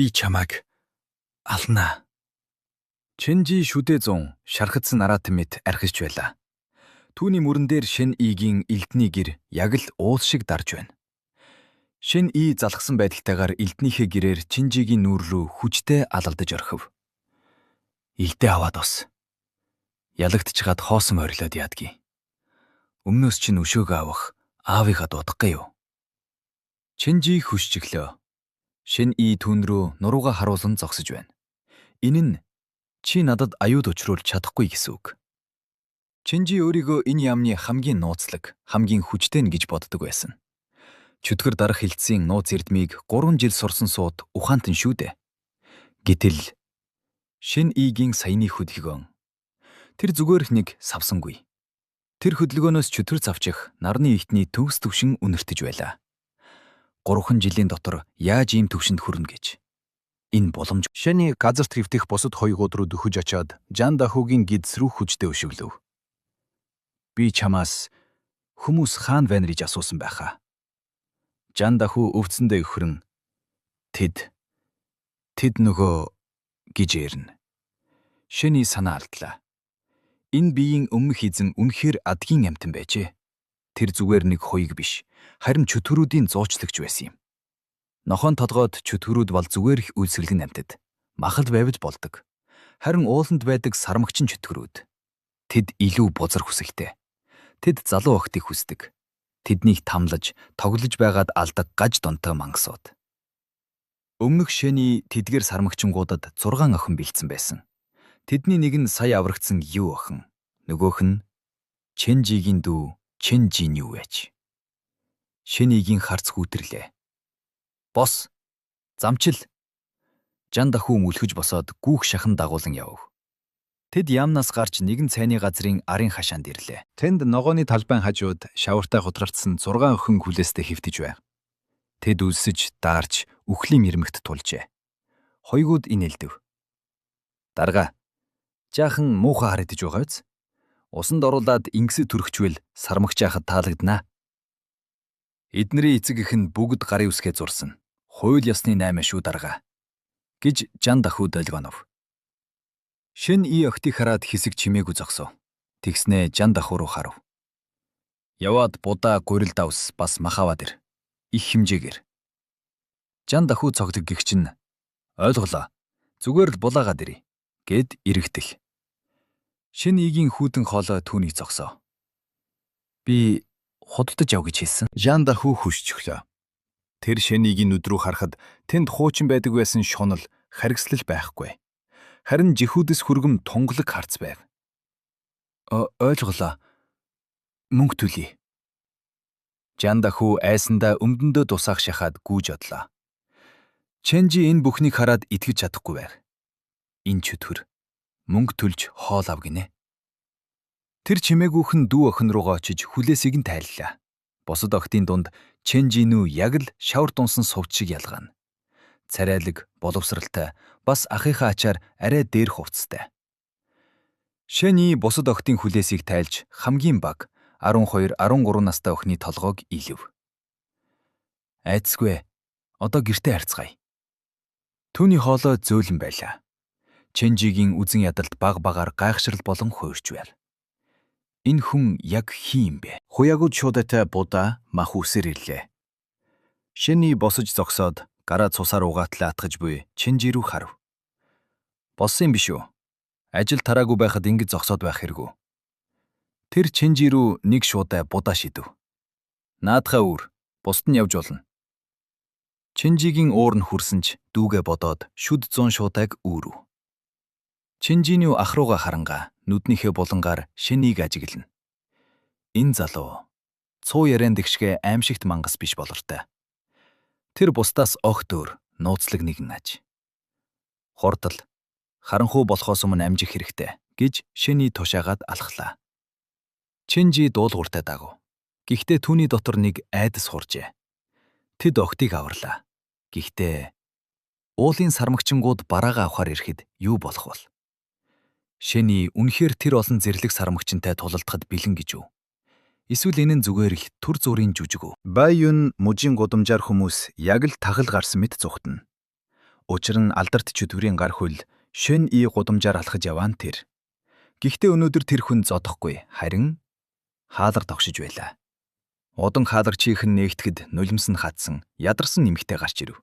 Би чамайг алнаа. Чинжи шүдэ зун шархадсан нараатан мэт архиж байлаа. Түүний мөрөн дээр Шэн Игийн элдний гэр яг л уул шиг дарж байна. Шэн И залхсан байдалтайгаар элднийхээ гэрээр Чинжигийн нүүр рүү хүчтэй алалдаж орхив. Илдээ аваад бас. Ялагдчихад хоосон ойрлоод яадгийг. Өмнөөс чинь өшөөгөө авах аавыгаа дуудахгүй юу? Чинжи хөшчихлөө. Шэн И түүн рүү нуруугаа харуулан зогсож байна. Энэ нь чи надад аюул учруулж чадахгүй гэсэн үг. Чинжи өөрийгөө энэ яамны хамгийн нууцлаг, хамгийн хүчтэй нь гэж боддог байсан. Чөтгөр дарах хилцийн нууц эрдмийг 3 жил сурсан сууд ухаантан шүү дээ. Гэтэл Шэн Игийн саяны хөдөлгөөн тэр зүгээр их нэг савсангүй. Тэр хөдөлгөөнөөс чөтгөр цавчих нарны ихтний төгс төвшин үнэртэж байлаа. 3 жилийн дотор яаж ийм төвшөнд хүрнэ гэж. Энэ боломж Шэний газарт хэвтэх бусад хоёугууд руу дөхөж очоод Жан Дахугийн гидс рүү хүчтэй өшөглөв. Би чамаас хүмүүс хаана байна гэж асуусан байхаа. Жан Даху өвцөндөө өхрөн тэд тэд нөгөө гэж ярина. Шэний санаа алдлаа. Энэ биеийн өмнөх эзэн үнэхээр адгийн амьтан байжээ. Тэр зүгээр нэг хуйг биш, харин чөтгөрүүдийн зуучлагч байсан юм. Нохойн толгойд чөтгөрүүд бол зүгээр их үйлсэрлэн амьтад. Махалд байвал болдог. Харин ууланд байдаг сармагчин чөтгөрүүд. Тэд илүү бузар хүсэлтэй. Тэд залуу охидыг хүсдэг. Тэднийг тамлаж, тоглож байгаад алдаг гаж донтой мангасууд. Өмнөх шэний тэдгээр сармагчингуудад 6 охин бэлдсэн байсан. Тэдний нэг нь сая аврагдсан юу охин, нөгөөх нь Ченжигийн дүү Ченжиню байж. Шэнигийн харц хүүтрлээ. Бос. Замчил. Жан Даху мүлхэж босоод гүүх шахан дагуулan явв. Тэд яамнаас гарч нэгэн цайны газрын арын хашаанд ирлээ. Тэнд ногооны талбайн хажууд шавартай хутгардсан 6 охин хүлээстэй хэвтэж байв. Тэд өлсөж, даарч, үхлийн ирмэгт тулжээ. Хоёугууд инээлдэв. Дарга. Жаахан муухай харагдаж байгаа биз? Усанд оруулаад ингэсэд түрхчвэл сармагч яхад таалагдана. Эднэрийн эцэг эх нь бүгд гарын үсгээ зурсан. Хууль ёсны 8 шүү дарга гэж Жан Даху долгионов. Шэн И охидыг хараад хэсэг чимээгүй зогсов. Тэгснээ Жан Даху руу харав. Яваад будаа гурил давс бас махаваад ир. Их хэмжээгээр. Жан Даху цогдог гихч нь ойлголоо. Зүгээр л булаагаад ирье гэд эргэтэл. Шэн Игийн хүүтэн хоолой түүнийг зогсоо. Би худалдаж яв гэж хэлсэн. Жан Даху хөшчихлөө. Тэр Шэнигийн нүд рүү харахад тэнд хуучин байдаг байсан шунал, харгислал байхгүй. Харин жихүүдэс хүргэм тунгалаг харц байв. Ойлголоо. Мөнгө төлье. Жан Даху айсандаа өмдөндөө тусаах шахаад гүйж одлоо. Ченжи энэ бүхнийг хараад итгэж чадахгүй байв. Энэ чөтгөр мөнгө төлж хоол ав гинэ. Тэр чимээгүйхэн дүү охин руугаа очиж хүлээсийг нь тайллаа. Бусад охидын дунд Ченжинүү яг л шавар дунсан сувд шиг ялгаана. Царайлаг, боловсралтай, бас ахынхаа ачаар арай дээр хувцастай. Шэний бусад охидын хүлээсийг тайлж хамгийн бага 12, 13 настай охины толгойг илв. Айцгүй. Одоо гэртээ харьцгаая. Түүний хоолой зөөлөн байлаа. Ченжигийн үзэн ядалт баг багаар гайхшрал болон хуурч байв. Энэ хүн яг хин юм бэ? Хуягууд шуудатай будаа мах үсэр ирлээ. Шэний босож зогсоод гараа цусаар угаатлаа атгаж буй Чинжи рүү харав. Болсон юм биш үү? Ажил тараагүй байхад ингэж зогсоод байх хэрэгүү. Тэр Чинжи рүү нэг шуудай будаа шидэв. Наадхаа үүр, бусд нь явж болно. Чинжигийн уур нь хүрсэн ч дүүгээ бодоод шүд 100 шуудайг үүрв. Чинжинүү ах руугаа харангаа нүднийхээ булангаар шэнийг ажиглана. Энэ залуу цуу яриан дэгшгэ аимшигт мангас биш болортой. Тэр бусдаас огт өөр нууцлаг нэгэн аж. Хурдл харанхуй болохоос өмнө амжих хэрэгтэй гэж шэний тушаагаад алхлаа. Чинжи дуулууртай дагав. Гэхдээ түүний дотор нэг айдас хуржээ. Тэд охидыг аварлаа. Гэхдээ уулын сармагчингууд бараагаа авахар ирэхэд юу болох вэ? Шэний үнэхээр тэр олон зэрлэг сармагчинтай тулалдахад бэлэн гэж үү? Эсвэл энэ нь зүгээр л түр зуурын жүжиг үү? Баюн мужийн гудамжаар хүмүүс яг л тахал гарсан мэт зүхтэнэ. Учир нь алдарт чөтгөрийн гар хөл Шен И гудамжаар алхаж яваа нь тэр. Гэхдээ өнөөдөр тэр хүн зодохгүй харин хаалга тогшиж байлаа. Удан хаалга чихэн нээгдэхэд нулимс нь хатсан, ядарсан эмэгтэй гарч ирэв.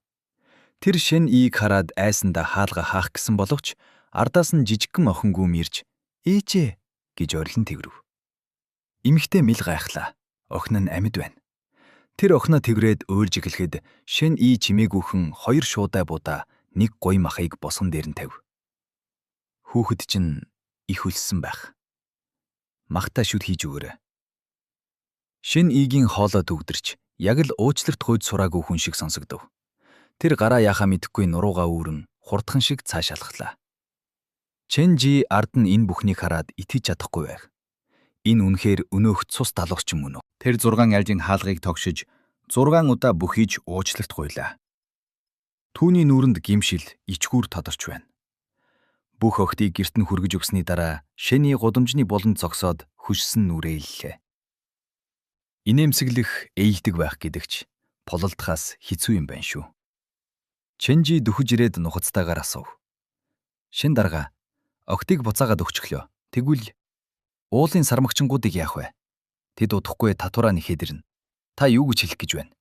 Тэр Шен Ийг хараад айсандаа хаалга хаах гэсэн боловч ардаас нь жижигхэн охин гүм ирж "Ээжээ" гэж орилон тэврэв. Эмэгтэй мэл гайхлаа. Охин нь амьд байна. Тэр охиноо тэврээд уйлж эхлэхэд Шен И чимээгүйхэн хоёр шуудай будаа нэг гуй махыг босгон дээр нь тавив. Хүүхэд чинь их өлссөн байх. Махтай шүд хийж өгөөрэй. Шен Игийн хоолой дүгдэрч яг л уучлалт гуйж сураагүй хүн шиг сонсогдов. Тэр гараа яхаа мэдэхгүй нуруугаа үүрэн хурдхан шиг цааш алхлаа. Чен Жи ард нь энэ бүхнийг хараад итгэж чадахгүй байв. Энэ үнэхээр өнөөх цус далуус ч юм уу? Тэр 6 альжийн хаалгыг тогшиж 6 удаа бүхийж уучлалт гуйлаа. Түүний нүүрэнд гимшил, ичгүүр тодорч байна. Бүх охидыг гэрт нь хүргэж өгсөний дараа Шэний гудамжны буланд зогсоод хөшсөн нүрээ иллээ. Инээмсэглэх, эелдэг байх гэдэгч пололдохоос хэцүү юм байна шүү. Ченжи дөхөж ирээд нухацтайгаар асуув. Шин дарга, охидыг буцаагаад өгчихлөө. Тэгвэл уулын сармагчингуудыг яах вэ? Тэд удахгүй татвараа нэхэд ирнэ. Та юу гэж хэлэх гэж байна?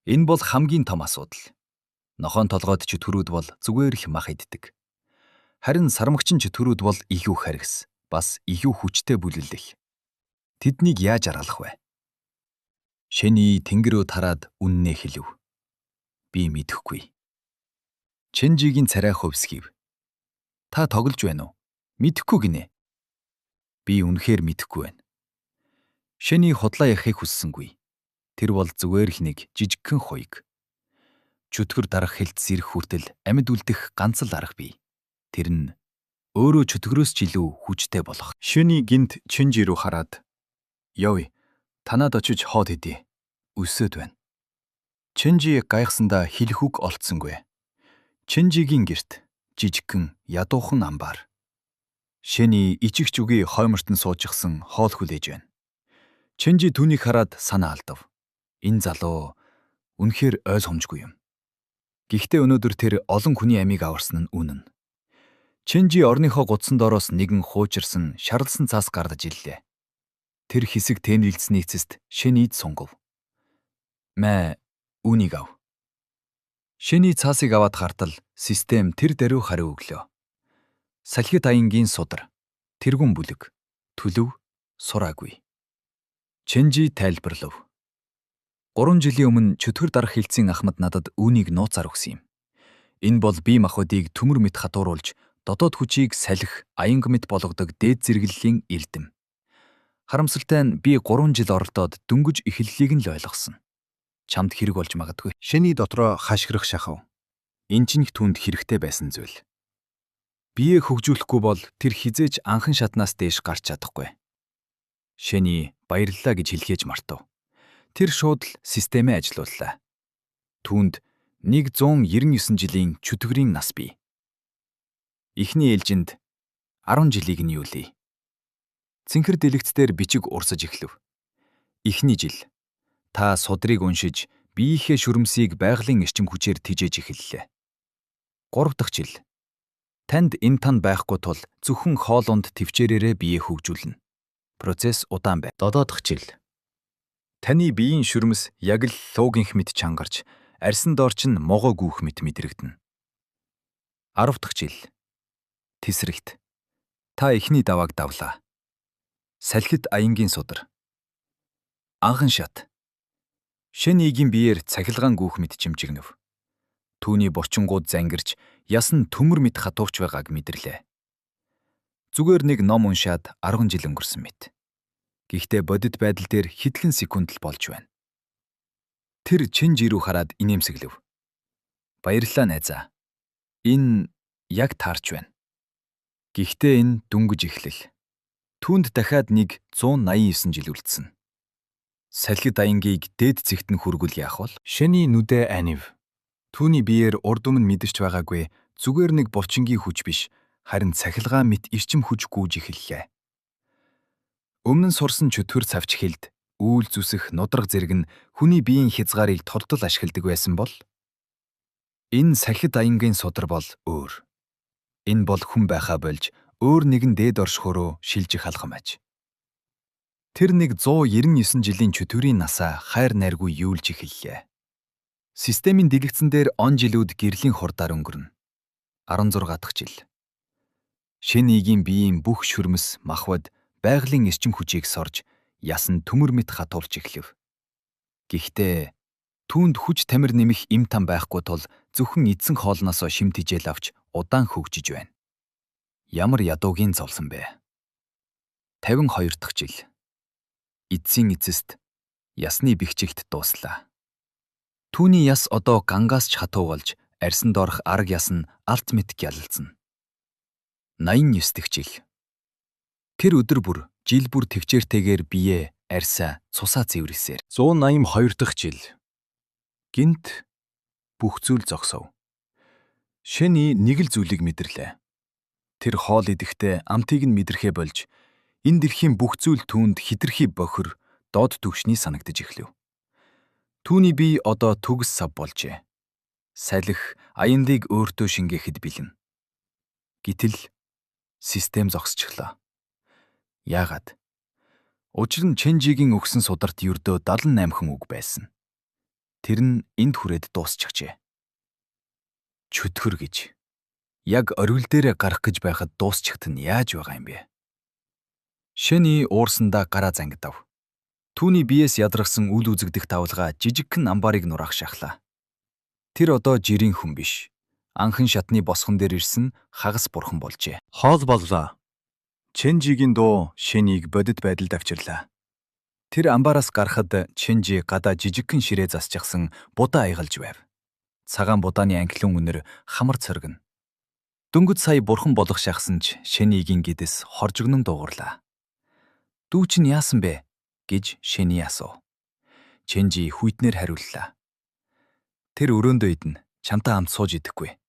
Энэ бол хамгийн том асуудал. Нохоон толгойд чөтгөрүүд бол зүгээр л мах иддэг. Харин сармагчин чөтгөрүүд бол илүү харгас, бас илүү хүчтэй бүлэглэх. Тэднийг яаж аргалах вэ? Шэний тэнгэрөө тараад үннээ хэлв. Би мэдэхгүй. Ченжигийн царай хувьсгийв. Та тоглож байна уу? Мэдэхгүй гинэ. Би үнэхээр мэдэхгүй байна. Шэний худлаа ярихыг хүссэнгүй. Тэр бол зүгээр л нэг жижигхэн хуйг. Чөтгөр дарах хэлц ирэх хүртэл амьд үлдэх ганц л арга бий. Тэр нь өөрөө чөтгөрөөс ч илүү хүчтэй болох. Шэний гинт Ченжи рүү хараад "Явъя. Танад очиж хоод идье. Өсөөд байна." Ченжи гайхсандаа хэлэх үг олдсонгүй. Ченжигийн гэрт жижигхэн ядуухан амбар. Шэний ичих зүгийн хойморт нь суужчихсан хоол хүлээж байна. Ченжи түүнийг хараад санаа алдав. Энэ залуу үнэхээр ойлгомжгүй юм. Гэхдээ өнөөдөр тэр олон хүний амийг аварсан нь үнэн. Ченжи орныхоо гудсан доороос нэгэн хуучирсан шарлсан цаас гардаж ирлээ. Тэр хэсэг тэнэлцсэний эцэст Шэнийг сунгав. "Мэ, үүнийг ав." Шэний цаасыг аваад гартал систем тэр даруй хариу өглөө. Салхит аянгийн судар, тэргүүн бүлэг, төлөв сураагүй. Ченжи тайлбарлав. 3 жилийн өмнө чөтгөр дарах хилцийн ахмад надад үүнийг нууцаар өгсөн юм. Энэ бол бие махбодыг төмөр мэт хатууруулж дотоод хүчийг салхи, аянг мэт болгодог дээд зэрэглэлийн эрдэм. Харамсалтай нь би 3 жил оролдоод дөнгөж эхлэлийг нь л ойлгосон. Чамд хэрэг болж магадгүй. Шэний дотроо хашгирах шахав. Энэ чинь түүнд хэрэгтэй байсан зүйл. Биеэ хөгжүүлэхгүй бол тэр хэзээ ч анхан шатнаас дээш гарч чадахгүй. Шэний баярлалаа гэж хэлхээж мартав. Тэр шууд л системээ ажилууллаа. Түүнд 199 жилийн чөтгөрийн нас бий. Эхний ээлжинд 10 жилийг нь юулъя. Цэнхэр дэлгэц дээр бичиг урсаж эхлэв. Эхний жил та судрыг уншиж, биеийнхээ шүрмсийг байгалийн эрчим хүчээр тижээж эхэллээ. 3 дахь жил танд энэ тан байхгүй тул зөвхөн хоолунд төвчээрээрээ бие хөгжүүлнэ. Процесс удаан бай. 7 дахь жил таны биеийн шүрмэс яг л луугийнх мэт чангарч, арьсан доор чинь могоо гүйх мэт мэдрэгдэнэ. 10 дахь жил тесрэлт. Та эхний давааг давлаа. Салхит аянгийн судар. Анхан шат. Шэн Игийн биеэр цахилгаан гүйх мэт чимжигнэв. Түүний булчингууд зангирч, яс нь төмөр мэт хатуурч байгааг мэдэрлээ. Зүгээр нэг ном уншаад 10 жил өнгөрсөн мэт. Гэхдээ бодит байдал дээр хэдхэн секунд л болж байна. Тэр Чинжи рүү хараад инээмсэглэв. Баярлалаа найзаа. Энэ яг таарч байна. Гэхдээ энэ дөнгөж эхлэл. Түүнд дахиад нэг 189 жил үлдсэн. Салхит аянгийг дээд зэгт нь хүргүүл яах вэ? Шэний нүдэ анив. Түүний биеэр урд өмнө мэдэрч байгаагүй зүгээр нэг булчингийн хүч биш, харин цахилгаан мэт эрчим хүч гүйж эхэллээ. Өмнө нь сурсан чөтгөр цавч хэлд, үүл зүсэх нудраг зэрэг нь хүний биеийн хязгаарыг толдол ашигладаг байсан бол Энэ салхит аянгийн судар бол өөр. Энэ бол хүн байхаа болж өөр нэгэн дээд оршихуй руу шилжих алхам аж. Тэр нэг 199 жилийн чөтгөрийн насаа хайр найргүй юулж эхэллээ. Системийн дэлгэцэн дээр он жилүүд гэрлийн хурдаар өнгөрнө. 16 дахь жил. Шинэ нийгийн биеийн бүх шүрмэс, махбод байгалийн эрчим хүчийг сорж, яс нь төмөр мэт хатуулж эхлэв. Гэхдээ түүнд хүч тамир нэмэх им там байхгүй тул зөвхөн эдсэн хоолноосоо шим тэжээл авч удаан хөгжиж байна. Ямар ядуугийн зовлон бэ? 52 дахь жил. Эцсийн эцэст ясны бэхжилт дууслаа. Түүний яс одоо гангаас ч хатуу болж арьсан доорх арга яс нь алт мэт гялалзана. 89 дахь жил. Тэр өдөр бүр жил бүр тэгчээртэйгээр биеэ арьсаа цусаа цэвэрлсээр. 182 дахь жил. Гинт бүх зүйл зогсов. Шэни нэг л зүйлийг мэдэрлээ. Тэр хоол идэхдээ амтыг нь мэдрэхээ болж энэ дэлхийн бүх зүйл түүнд хэтэрхий бохир доод түвшний санагдаж эхлэв. Түүний бие одоо төгс сав болжээ. Салхи аянлыг өөртөө шингээхэд бэлэн. Гэтэл систем зогсчихлоо. Яагаад? Учир нь Ченжигийн өгсөн сударт ердөө 78хан үг байсан. Тэр нь энд хүрээд дуусчихжээ. Чөтгөр гэж. Яг оргил дээрээ гарах гэж байхад дуусчихт нь яаж байгаа юм бэ? Шэни уурсандаа гараа зангидав. Түүний биеэс ядрагсан үл үзэгдэх давлгаа жижигхэн амбарыг нураах шахлаа. Тэр одоо жирийн хүн биш. Анхан шатны босгон дээр ирсэн хагас бурхан болжээ. Хоол боллоо. Ченжигийн дуу Шэнийг бодит байдалд авчирлаа. Тэр амбаараас гарахад Ченжи гадаа жижигхэн ширээ засчихсан будаа аягалж байв. Цагаан будааны анхлын үнэр хамар цоргино. Дөнгөж сая бурхан болох шахсан ч Шэнигийн гэдэс хоржигнон дуугарлаа. "Дүү чинь яасан бэ?" гэж Шэни асуув. Ченжи хүйтнээр хариуллаа. "Тэр өрөөндөө идэнэ. Чамтай хамт сууж идэхгүй."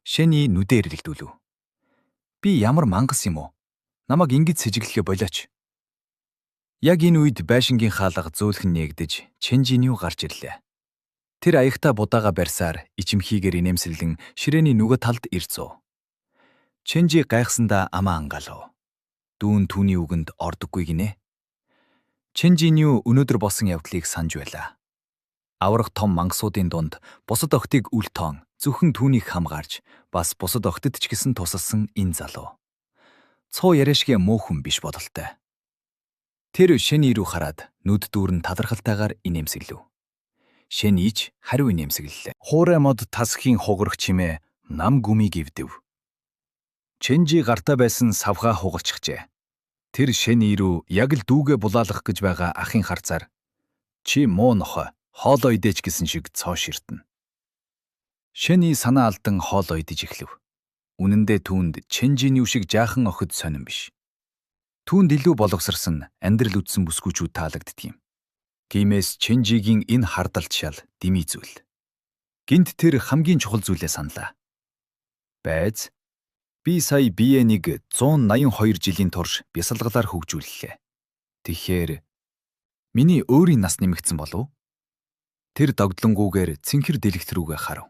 Шэни нүдээ эргэлдүүлв. "Би ямар мангас юм уу? Намайг ингэж сэжиглэхээ болиоч." Яг энэ үед байшингийн хаалга зөөлхөн нээгдэж Ченжиню гарч ирлээ. Тэр аягтай будаага барьсаар ичимхийгээр инээмсэглэн ширээний нөгөө талд ирцв. Ченжи гайхсандаа амаа ангаалав. Дүүн түүний үгэнд ордоггүй гинэ. Ченжиню өнөөдөр болсон явдлыг санаж байлаа. Аварга том мангасуудын дунд бусад охидыг үл тоон зөвхөн түүнийг хамгаарч бас бусад охидод ч гэсэн тусалсан энэ залуу. Цуу яриа шигээ муу хүн биш бодолтой. Тэр Шэни рүү хараад нүд дүүрэн талархалтайгаар инээмсэглэв. Шэни ч хариу инээмсэглэлээ. Хуурай мод тасхийн хугарах чимээ нам гүмийг эвдэв. Ченжи гартаа байсан савхаа хугалчихжээ. Тэр Шэни рүү яг л дүүгээ булаалгах гэж байгаа ахын харцаар "Чи муу нохой, хоолоо идээч" гэсэн шиг цоо ширтэнэ. Шэни санаа алдан хоолоо идэж эхлэв. Үнэн дээр түүнд Ченжиню шиг жаахан охид сонин биш. Түүнд илүү боловсарсан амьдрал үзсэн бүсгүйчүүд таалагддаг юм. Тиймээс Ченжигийн энэ хардалт шал дэмий зүйл. Гэнэт тэр хамгийн чухал зүйлээ саналаа. Байз би сая биеэ нэг 182 жилийн турш бясалгалаар хөгжүүллээ. Тэгэхээр миний өөрийн нас нэмэгдсэн болов уу? Тэр догдлонгүйгээр цэнхэр дэлгэц рүүгээ харав.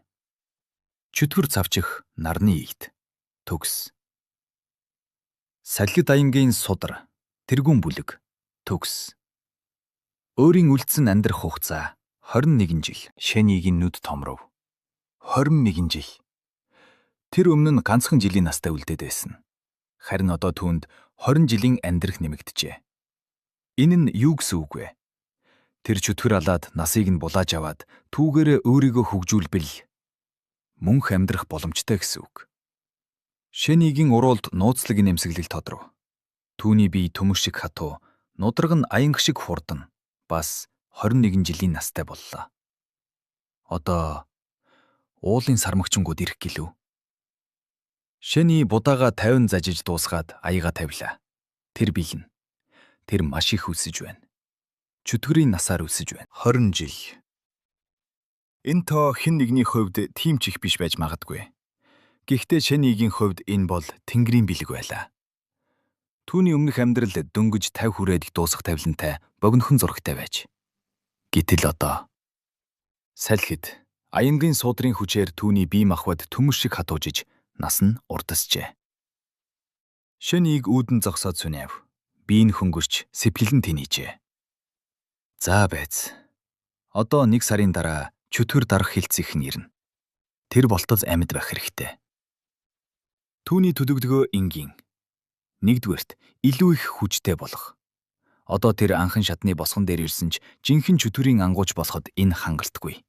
Чөтгөр цавчих нарны игт. Төгс. Салхит аянгийн судар, тэргүүн бүлэг. Төгс. Өөрийн үлдсэн амьдрах хугацаа 21 жил. Шэнигийн нүд томров. 21 жил. Тэр өмнө нь ганцхан жилийн настай үлдээд байсан. Харин одоо түүнд 20 жилийн амьдрах нэмэгджээ. Энэ нь юу гэсэн үг вэ? Тэр чөтгөр алаад насыг нь булааж аваад түүгээрээ өөрийгөө хөгжүүлбэл мөнх амьдрах боломжтой гэсэн үг. Шэнигийн уруулд нууцлаг инээмсэглэл тодров. Түүний бие төмөр шиг хатуу, нудраг нь аянга шиг хурдан. Бас 21 жилийн настай боллоо. Одоо уулын сармагчингууд ирэх гэлүү. Шэни будаага 50 зажиж дуусгаад аяга тавилаа. Тэр бэлэн. Тэр маш их өлсөж байна. Чөтгөрийн насаар өлсөж байна. 20 жил. Энэ тоо хэн нэгний хувьд тийм ч их биш байж магадгүй. Гэхдээ Шэнигийн хувьд энэ бол тэнгэрийн бэлэг байлаа. Түүний өмнөх амьдрал дөнгөж 50 хүрээд дуусах тавилантай богинохон зурагтай байж. Гэтэл одоо салхит Аянгийн суудрын хүчээр түүний бие махбод төмөр шиг хатуужиж нас нь урдасжээ. Шэнийг үүдэн зогсоод сүнэв. Бие нь хөнгөрч сэтгэл нь тэнийжээ. За байц. Одоо нэг сарын дараа чөтгөр дарах хилцэх нь ирнэ. Тэр болтол амьд байх хэрэгтэй. Түүний төлөвлөгөө энгийн. Нэгдүгээрт илүү их хүчтэй болох. Одоо тэр анхан шатны босгон дээр ирсэн ч жинхэнэ чөтгөрийн ангууч болоход энэ хангалтгүй.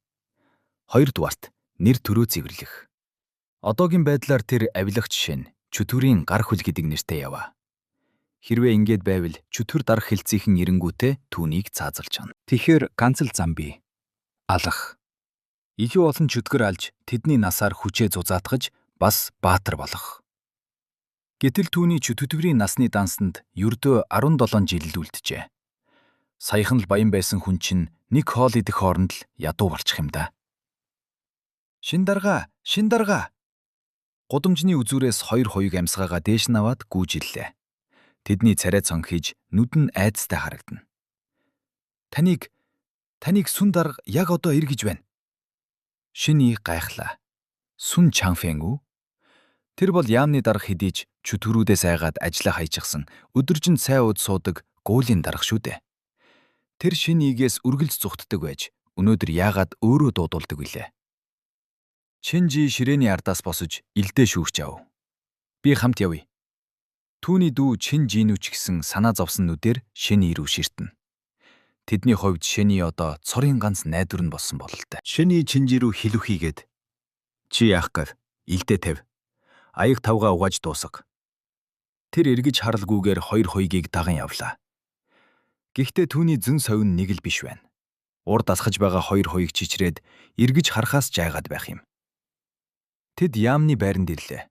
Хоёрдугаарт нэр төрөө цэвэрлэх. Одоогийн байдлаар тэр авилагч шин чөтгөрийн гар хөл гэдэг нэртэй яваа. Хэрвээ ингээд байвал чөтгөр дарах хэлцийнхэн эренгүүтээ түүнийг цаазалж чана. Тэгэхээр ганц л зам бий. Алах. Илүү олон чөтгөр алж тэдний насаар хүчээ зузаатгаж бас баатар болох. Гэтэл түүний чөтгөрийн насны дансанд ердөө 17 жил л үлджээ. Саяхан л баян байсан хүн чинь нэг хоол идэх хооронд л ядуу болчих юм да. Шин дарга, шин дарга. Гудамжны үзүүрээс хоёр хуйг амьсгаагаа дээш нь аваад гүйж ирлээ. Тэдний царай цонхийж нүд нь айдастай харагдана. Таныг таныг сүн дарга яг одоо ир гэж байна. Шиний гайхлаа. Сүн Чанфэн үү? Тэр бол яамны дарга хэдий ч чөтгөрүүдээс айгаад ажлаа хайчихсан өдөржин цай ууд суудаг гуулийн дарга шүү дээ. Тэр шинийгээс үргэлж зүхтдэг байж өнөөдөр яагаад өөрөө дуудулдаг вүлээ? Чинжи ширээний ардаас босож илдээ шүүрч ав. Би хамт явъя. Түүний дүү Чин Жинүч гэсэн санаа зовсон нүдээр Шэни рүү ширтэнэ. Тэдний хувьд Шэни одоо цорын ганц найдвар нь болсон бололтой. Шэний Чинжи рүү хилүх хийгээд чи яах гэв? Илдээ тавь. Аяг тавгаа угааж дуусга. Тэр эргэж харалгүйгээр хоёр хуйгийг даган явлаа. Гэхдээ түүний зөн совин нэг л биш байна. Урд алхаж байгаа хоёр хуйг чичрээд эргэж харахаас жайгаад байх юм. Тэд яамны байранд ирлээ.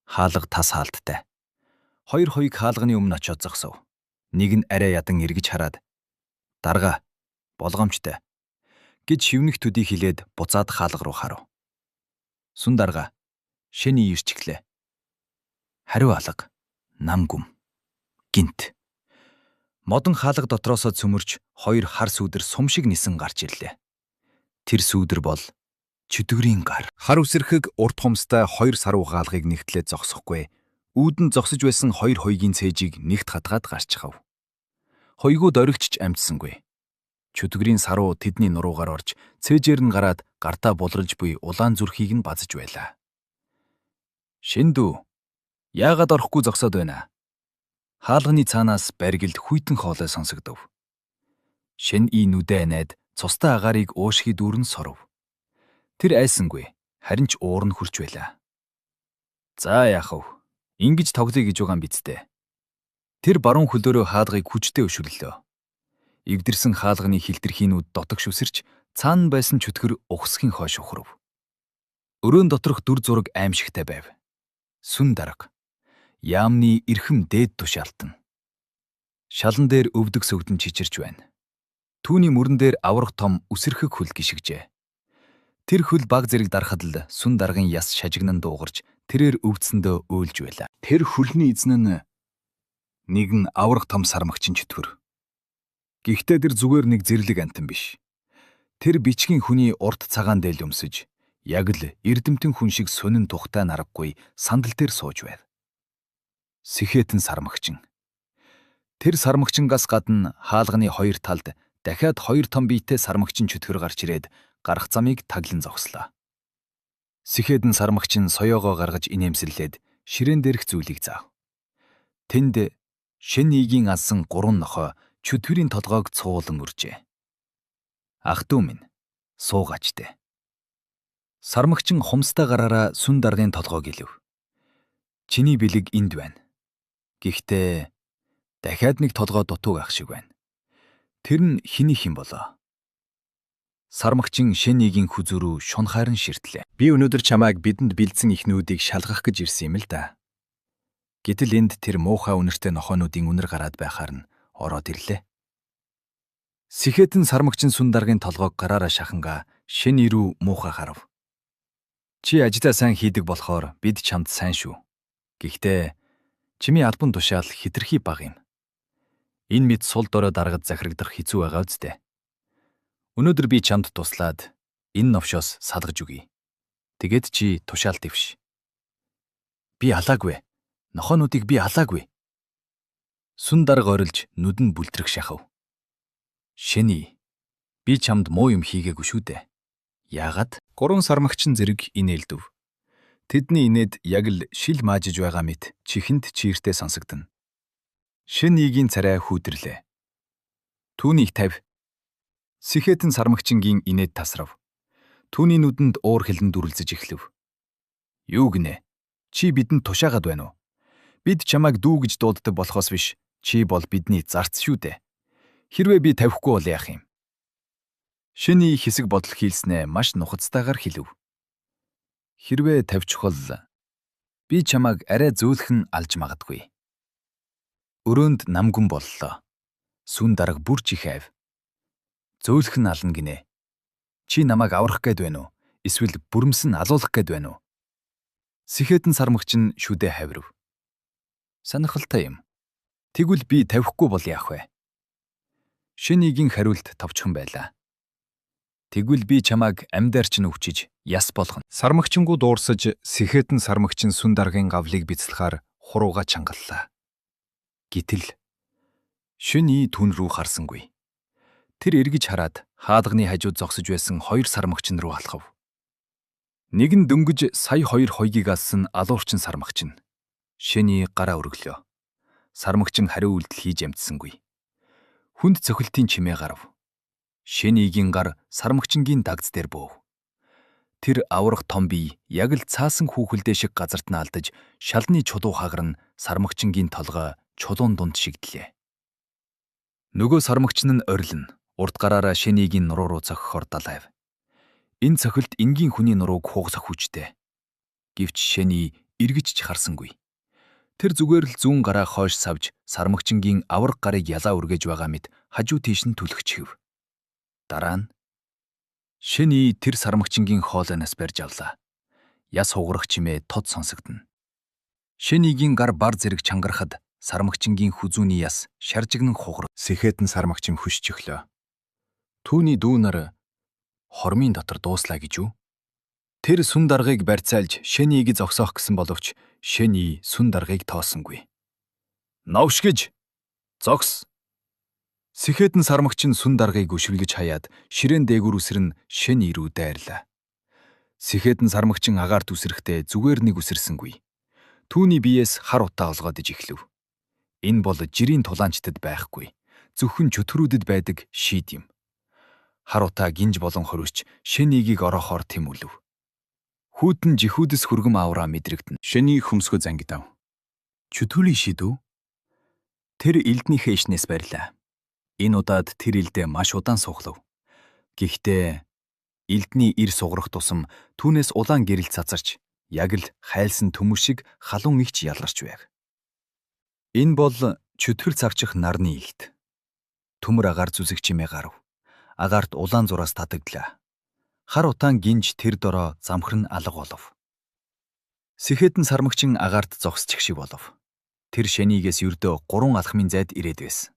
Хаалга тас хаалттай. Хоёр хуйг хаалганы өмнө очиод зогсов. Нэг нь арай ядан эргэж хараад "Дарга, болгоомжтой" гэж шивнэх төдий хэлээд буцаад хаалга руу харав. Сүн дарга, шэний ирчглээ. Хариу алга. Нам гүм. Гинт. Модон хаалга дотроосоо цөмөрч хоёр хар сүүдэр сум шиг нисэн гарч ирлээ. Тэр сүүдэр бол чөтгөрийн гар. Хар үсэрхэг урт хумстай хоёр саруу хаалгыг нэгтлээ зогсохгүй. Үүдэн зогсож байсан хоёр хуйгийн цээжийг нэгт хатгаад гарчхав. Хуйгууд оригчч амжсангүй. Чөтгөрийн саруу тэдний нуруугаар орж цээжээр нь гараад гартаа булралж буй улаан зүрхийг нь базаж байлаа. Шиндүү яагаад орохгүй зогсоод байна? Хаалганы цаанаас баригэлд хүйтэн хоолой сонсогдов. Шин и нүдэ анаад цустай агаарыг уушхи дүүрэн соров. Тэр айсангүй, харин ч уур нь хурч байлаа. За яах вэ? Ингиж тоглоё гэж байгаа юм биз дээ. Тэр баруун хөлөөрөө хаалгыг хүчтэй өшөрлөө. Эвдэрсэн хаалганы хилтерхийнүүд дотогш үсэрч цаана байсан чөтгөр ухсхийн хойш ухрав. Өрөөн доторх дүр зураг аимшигтай байв. Сүн дарга. Яамны эрхэм дээд тушаалтан. Шалан дээр өвдөг сөгдөн чичирч байна. Түүний мөрөн дээр аврах том үсэрхэг хөл гიშгжээ. Тэр хөл баг зэрэг дарахад л сүн даргын яс шажигнан дуугарч тэрээр өвдсөндөө уйлж байлаа. Тэр хөлний эзэн нь нэгэн аврах том сармагчин чөтгөр. Гэхдээ тэр зүгээр нэг зэрлэг амтан биш. Тэр бичгийн хүний урт цагаан дээл өмсөж, яг л эрдэмтэн хүн шиг сонин тухтай наргагүй сандал дээр сууж байв. Сэхэтэн сармагчин. Тэр сармагчингаас гадна хаалганы хоёр талд дахиад хоёр том биетэй сармагчин чөтгөр гарч ирээд гарах замыг таглан зогслоо. Сэхэтэн сармагчин соёогоо гаргаж инээмсэрлээд ширээн дээрх зүйлийг заав. Тэнд шин нийгийн алсан гурван нохой чөтгөрийн толгойг цуулан үржээ. Ах トゥ минь суугаач тэ. Сармагчин хумстай гараараа сүн даргын толгойг илв. Чиний бэлэг энд байна. Гэхдээ дахиад нэг толгой дутуу байх шиг байна. Тэр нь хэнийх юм болоо? Сармагчин шэнигийн хүзүү рүү шунхаарн ширтлээ. Би өнөөдөр чамайг бидэнд бэлдсэн эхнүүдийг шалгах гэж ирсэн юм л да. Гэтэл энд тэр муухай үнэртэй нохойнуудын үнэр гараад байхаар нь ороод ирлээ. Сэхэтэн сармагчин сүн даргын толгойг гараараа шахангаа шин ирүү муухай харав. Чи ажлаа сайн хийдэг болохоор бид чамд сайн шүү. Гэхдээ чимийн албан тушаал хэтэрхий бага юм. Энэ мэд сул дорой даргад захирагдах хэцүү байгаа үсттэй. Өнөөдөр би чамд туслаад Энэ новшоос салгаж өгье. Тэгээд чи тушаал дэвш. Би алаагүй. Нохойнуудыг би алаагүй. Сүн дарга орилж нүд нь бүлтрэх шахав. Шэний. Би чамд муу юм хийгээгүй шүү дээ. Яагаад? Гурван сармагчин зэрэг инээлдэв. Тэдний инээд яг л шил маажиж байгаа мэт чихэнд чийртэй сонсогдоно. Шэн ийгийн царай хүүдэрлээ. Түүнийг тавь. Сэхэтэн сармагчингийн инээд тасрав. Түүний нүдэнд уур хилэн дүрлзэж эхлэв. Юу гинэ? Чи бидэнд тушаагаад байна уу? Бид чамайг дүү гэж дууддаг болохоос биш, чи бол бидний зарц шүү дээ. Хэрвээ би тавихгүй бол яах юм? Шэний хэсэг бодол хийлснээ маш нухацтайгаар хэлэв. Хэрвээ тавьчихвал би чамайг арай зөөлхөн алж магадгүй. Өрөөнд намгүн боллоо. Сүн дарга бүр ч их айв. Зөөлхөн ална гинэ. Чи намайг аврах гээд байна уу? Эсвэл бүрэмсэн алуулах гээд байна уу? Сэхэтэн сармагч нь шүдэ хавирв. Сонирхолтой юм. Тэгвэл би тавихгүй бол яах вэ? Шэнигийн хариулт товчхон байлаа. Тэгвэл би чамайг амьдаар чинь өвчиж яс болгоно. Сармагчингууд уурсаж сэхэтэн сармагчин сүн даргын гавлыг бяцлахаар хурууга чангаллаа. Гэтэл Шэний түн рүү харсангүй. Тэр эргэж хараад хаалганы хажууд зогсож байсан хоёр сармагчин руу алхав. Нэг нь дөнгөж сая хоёр хоёгийг алсан алуурчин сармагчин. Шэний гараа өргөлөө. Сармагчин хариу үйлдэл хийж амжсангүй. Хүнд цохилтын чимээ гарав. Шэнигийн гар сармагчингийн дагз дээр буув. Тэр аврах том бие яг л цаасан хүүхэлдэй шиг газарт нь алдаж шалны чулуу хагар нь сармагчингийн толгой чулуун дунд шигдлээ. Нөгөө сармагчин нь орилно. Урд гараараа Шэнигийн нуруу руу цохихоор далайв. Энэ цохилт энгийн хүний нурууг хугасах хүчтэй. Гэвч Шэни эргэж ч харсангүй. Тэр зүгээр л зүүн гараа хойш савж сармагчингийн авраг гарыг ялаа үргэж байгаа мэт хажуу тийш нь түлхчихэв. Дараа нь Шэни тэр сармагчингийн хоолойноос барьж авлаа. Яс хугарах чимээ тод сонсогдоно. Шэнигийн гар бар зэрэг чангарахад сармагчингийн хүзүүний яс шаржигнан хугарв. Сэхэтэн сармагчин хөшчихлөө. Түүний дүү нар хормын дотор дууслаа гэж үү? Тэр сүн даргыг барьцаалж Шэнийг зогсоох гэсэн боловч Шэний сүн даргыг тоосонгүй. Новш гэж зогс. Сэхэтэн сармагчин сүн даргыг өшиглөж хаяад ширээн дээгүүр үсрэн Шэний рүү дайрлаа. Сэхэтэн сармагчин агаарт үсрэхдээ зүгээр нэг үсэрсэнгүй. Түүний биеэс хар утаа олгоод иж эхлэв. Энэ бол жирийн тулаанчдад байхгүй. Зөвхөн чөтгөрүүдэд байдаг шийд юм. Хар утаа гинж болон хориуч Шэнигийг ороохоор тэмүүлв. Хүйтэн жихүүдэс хүргэм авраа мэдрэгдэнэ. Шэний хөмсгөө зангидав. Чөтгөлийн шидүү. Тэр элднийхээ ишнээс барьлаа. Энэ удаад тэр элдээ маш удаан суглав. Гэхдээ элдний ир сугарах тусам түүнээс улаан гэрэл цацарч яг л хайлсан төмөр шиг халуун игч ялгарч байг. Энэ бол чөтгөр цавчих нарны илт. Төмөр агаар зүсэг чимээ гарав. Агаарт улаан зураас татагдлаа. Хар утаан гинж тэр дороо замхар нь алга болов. Сэхэтэн сармагчин агаарт зогсчих шиг болов. Тэр шэнийгээс ердөө 3 алхмын зайд ирээд байсан.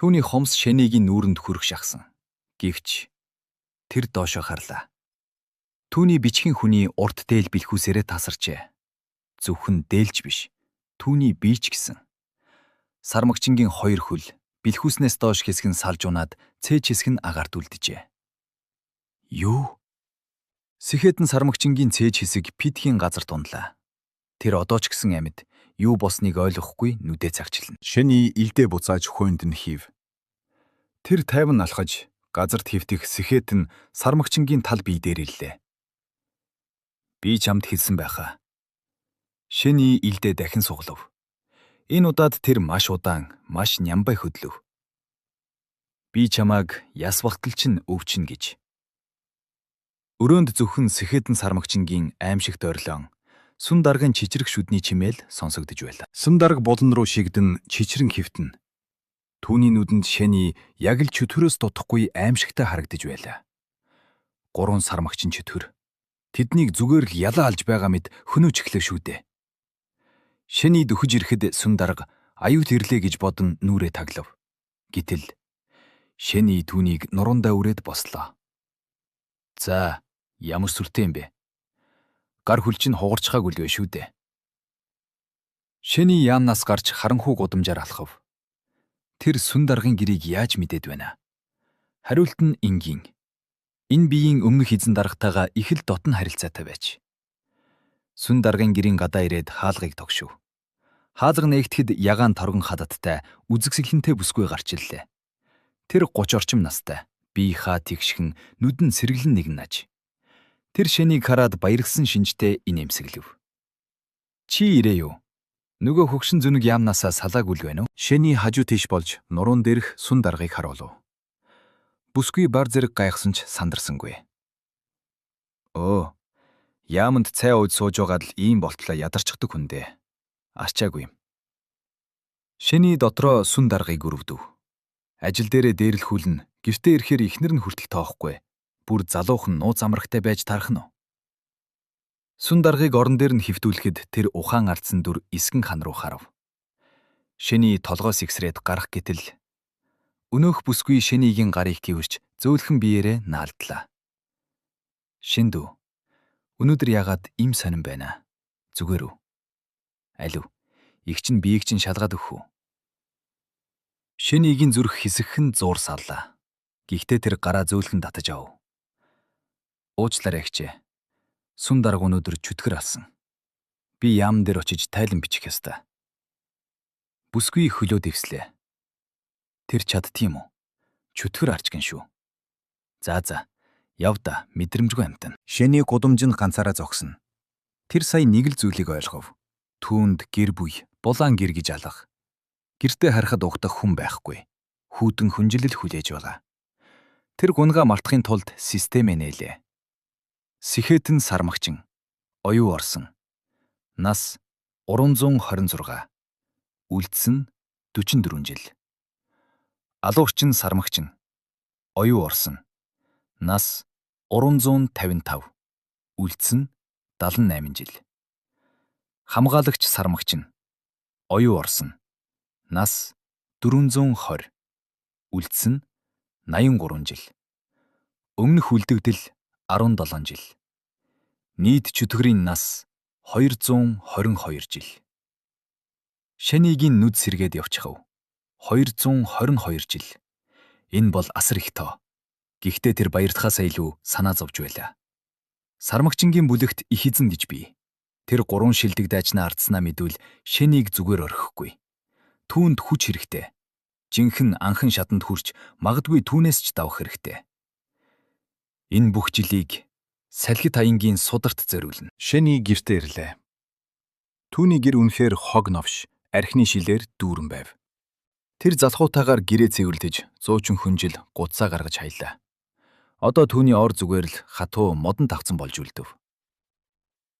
Түүний хомс шэнигийн нүүрэнд хүрэх шахсан. Гэвч тэр доошоо харлаа. Түүний бичгийн хүний урт дээл бэлхүүсээрээ тасарчээ. Зөвхөн дээлж биш. Түүний бие ч гэсэн. Сармагчингийн хоёр хөл бэлхүүснээс доош хэсэг нь салж унаад цээж хэсэг нь агаарт үлджээ. Юу? Сэхэтэн сармагчингийн цээж хэсэг питхийн газарт унлаа. Тэр одоо ч гэсэн амьд юу болсныг ойлгохгүй нүдээ цагчлана. Шэний илдээ буцааж хойнд нь хийв. Тэр тайван алхаж газарт хэвтэх сэхэтэн сармагчингийн тал бие дээр ирлээ. Би чамд хэлсэн байхаа. Шэний илдээ дахин суглав. Энэ удаад тэр маш удаан, маш нямбай хөдлөв. Би чамааг яс багтал чинь өвчин гэж. Өрөөнд зөвхөн сэхэтэн сармагчингийн аимшигт орилон сүн даргын чичрэх шүдний чимээл сонсогдож байлаа. Сүн дарга булан руу шигдэн чичрэн хэвтэн. Түүний нүдэнд Шэний яг л чөтгөрөөс дутахгүй аимшигтай харагдаж байлаа. Гурван сармагчин чөтгөр. Тэднийг зүгээр л ялаа алж байгаа мэт хөнөөч эхлэв шүү дээ. Шэний дөхөж ирэхэд сүн дарга аюул ирлээ гэж бодон нүрээ таглав. Гэтэл Шэний түүнийг нуруундаа үрээд бослоо. За, ямар сүртэй юм бэ? Гар хөл чинь хугарчхаагүй л вэ шүү дээ. Шэний яамнаас гарч харанхуй гудамжаар алхав. Тэр сүн даргын гэрийг яаж мэдээд байна? Хариулт нь энгийн. Энэ биеийн өмнөх эзэн даргатайгаа их л дотно харилцаатай байж. Сүн даргын гэрийн гадаа ирээд хаалгыг тогшив. Хаалга нээгдэхэд ягаан торгон хадаттай үзэсгэлэнтэй бүсгүй гарч ирлээ. Тэр 30 орчим настай, бие хаа тэгшхэн, нүд нь сэргэлэн нэгэн наж. Тэр шэнийг хараад баярлсан шинжтэй инээмсэглэв. Чи ирээ юу? Нөгөө хөгшин зүнэг яамнаасаа салаагүй л байна уу? Шэний хажуу тийш болж нуруун дээрх сүн даргыг харуулв. Бүсгүй бар зэрэг гайхсан ч сандарсангүй. Өө. Яаманд цай ууж сууж байгаад л ийм болтлоо ядарчдаг хүн дээ. Арчаагүй юм. Шэний дотроо сүн даргыг өрөвдөв. Ажил дээрээ дээрлэхүүлнэ. Гэртээ ирэхээр эхнэр нь хүртэл тоохгүй. Бүр залуухан нууц амрагтай байж тарах нь уу? Сүн даргыг орон дээр нь хэвтүүлэхэд тэр ухаан алдсан дүр эсгэн хан руу харав. Шэний толгоос ихсрээд гарах гэтэл өнөөх бүсгүй Шэнигийн гарыг гэвэрч зөөлхөн биеэрээ наалдлаа. Шиндүү. Өнөөдөр яагаад им сонин байна? Зүгээр үү? Алив. Их чинь биеийг чинь шалгаад өгөх үү? Шэнигийн зүрх хэсэгхэн зуур саллаа. Гэхдээ тэр гараа зөөлхөн татаж ав. Уучлаарай эгчээ. Сүн дарга өнөөдөр чөтгөр алсан. Би яам дээр очиж тайлан бичих ёстой. Бүсгүй хөлөө дэвслээ. Тэр чаддгийм үү? Чөтгөр арч гин шүү. За за. Яв да, мэдрэмжгүй амтан. Шэний гудамж нь ганцаараа зогсно. Тэр сая нэг л зүйлийг ойлгов. Түүнд гэр бүй, булаан гэр гэж алга. Гэртээ харахад угтах хүн байхгүй. Хүйтэн хүнжилэл хүлээж байгаа. Тэр гунгаа мартахын тулд системээ нээлээ. Сэхэтэн сармагчин. Оюу орсон. Нас 326. Үлдсэн 44 жил. Алуурчин сармагчин. Оюу орсон. Нас 355. Үлдсэн 78 жил. Хамгаалагч сармагчин. Оюу орсон. Нас 420. Үлдсэн 83 жил. Өмнөх үлдэгдэл 17 жил. Нийт чөтгөрийн нас 222 жил. Шэнигийн нүд сэргээд явчихав. 222 жил. Энэ бол асар их тоо. Гэхдээ тэр баярлахаасаа илүү санаа зовж байлаа. Сармагчингийн бүлэгт их эзэн гэж бий. Тэр гурван шилдэг дайчнаа ардснаа мэдвэл Шэнийг зүгээр орхихгүй. Түүнд хүч хэрэгтэй. Жинхэнэ анхан шатанд хүрч магадгүй түүнээс ч давах хэрэгтэй. Энэ бүх жилийг салхи таянгийн сударт зориулна. Шэний гэртээ ирлээ. Түүний гэр үнэхээр хог новш, архины шилээр дүүрэн байв. Тэр залхуутаагаар гэрээ цэвэрлэж, зуучин хүнжил гудсаа гаргаж хаялаа. Одоо түүний ор зүгээр л хатуу модон тавцан болж үлдэв.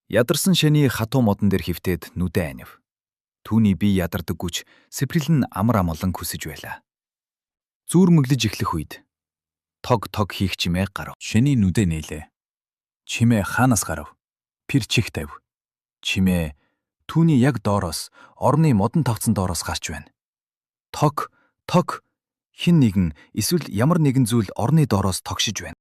Ядарсан Шэний хатуу модон дээр хэвтээд нүдээ анив. Түүний бие ядардаггүй ч сэпрэл нь амар амгалан хүсэж байлаа. Зүүрмэглэж эхлэх үед тог тог хийх чимээ гарав. Шэний нүдээ нээлээ. Чимээ хаанаас гарав? Пир чих тавь. Чимээ түүний яг доороос орны модон тавцан доороос гарч байна. Тог тог хэн нэгэн эсвэл ямар нэгэн зүйл орны доороос тогшиж байна.